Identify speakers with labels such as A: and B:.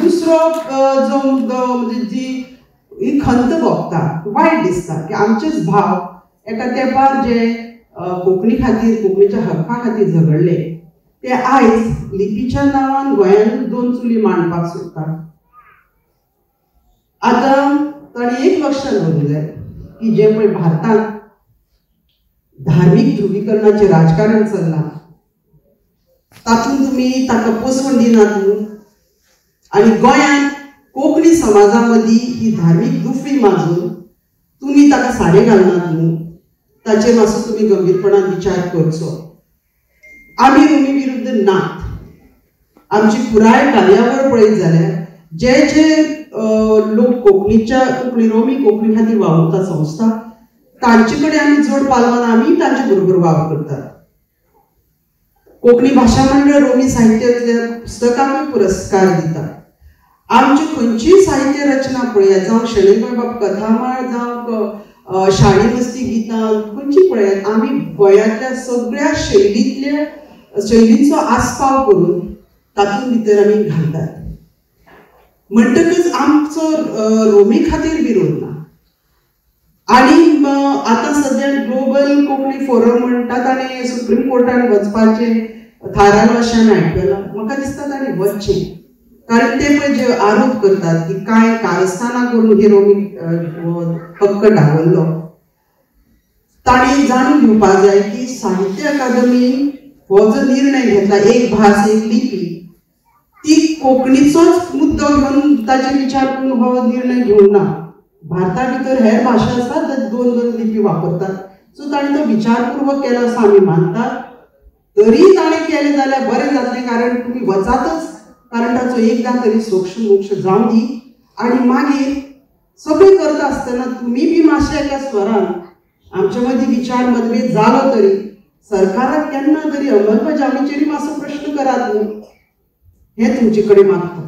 A: दुसरो जो मुद्दो म्हणजे जी ही खंत भोगता, वायट दिसता की आमचेच भाव एका तेंपार जे कोंकणी खातीर, कोंकणीच्या हक्का खातीर झगडले ते आयज लिपीच्या नांवान गोंयांत दोन चुली मांडपाक सोदता. आतां ताणें एक लक्षात दवरूंक जाय की जें पळय भारतांत धार्मीक ध्रुवीकरणाचें राजकारण चल्लां तातूंत तुमी ताका पोसवण दिनात न्हू, आनी गोंयांत कोंकणी समाजा मदीं ही धार्मीक दुफळी माजून तुमी ताका सारें घालनात न्हू, ताचेर मातसो तुमी गंभीरपणान विचार करचो. आमी रोमी विरुद्ध नात. आमची पुराय कार्यावळ पळयत जाल्यार जे जे लोक कोंकणीच्या कोंकणी रोमी कोंकणी खातीर वावुरता संस्था तांचे कडेन आमी जोड पालवान आमी तांचे बरोबर वावर करतात. कोंकणी भाशा मंडळ रोमी साहित्यांतल्या पुस्तकांकूय पुरस्कार दिता. आमची खंयचीय साहित्य रचना पळयात, जावं शणै गोंयबाब कथामाळ, जावं शाणी मस्ती गितां, खंयची पळयात, आमी गोंयांतल्या सगळ्या शैलींतल्या शैलींचो आस्पाव करून तातूंत भितर आमी घालतात. म्हणटकच आमचो रोमी खातीर विरोध ना. आनी आतां सद्या ग्लोबल कोंकणी फोरम म्हणटात आनी सुप्रीम कोर्टान वचपाचें थारायलां अशें आमी आयकलां. म्हाका दिसता तांणी वचचें, कारण ते पळय जे आरोप करतात की कांय कारस्थानां करून ही रोमी हक्क डावल्लो, तांणी जाणून घेवपाक जाय की साहित्य अकादमी हो जो निर्णय घेतला एक भास एक लिपी, ती कोंकणीचोच मुद्दो घेवन ताचेर विचार करून हो निर्णय घेवंक ना. भारता भितर हेर भाशा आसात, दोन दोन लिपी वापरतात, सो ताणें तो विचारपूर्वक केलो असो आमी मानतात. तरी ताणें केलें जाल्यार बरें जातलें, कारण तुमी वचातच, कारण ताचो एकदां तरी सोक्ष मोक्ष जावं दी. आनी मागीर सगळें करता आसतना तुमी बी मातशें एका स्वरान आमचे मदीं विचार मतभेद जालो तरी सरकाराक केन्ना तरी अंमलबजावणीचेरय मातसो प्रश्न करात न्हू, हें तुमचे कडेन मागता.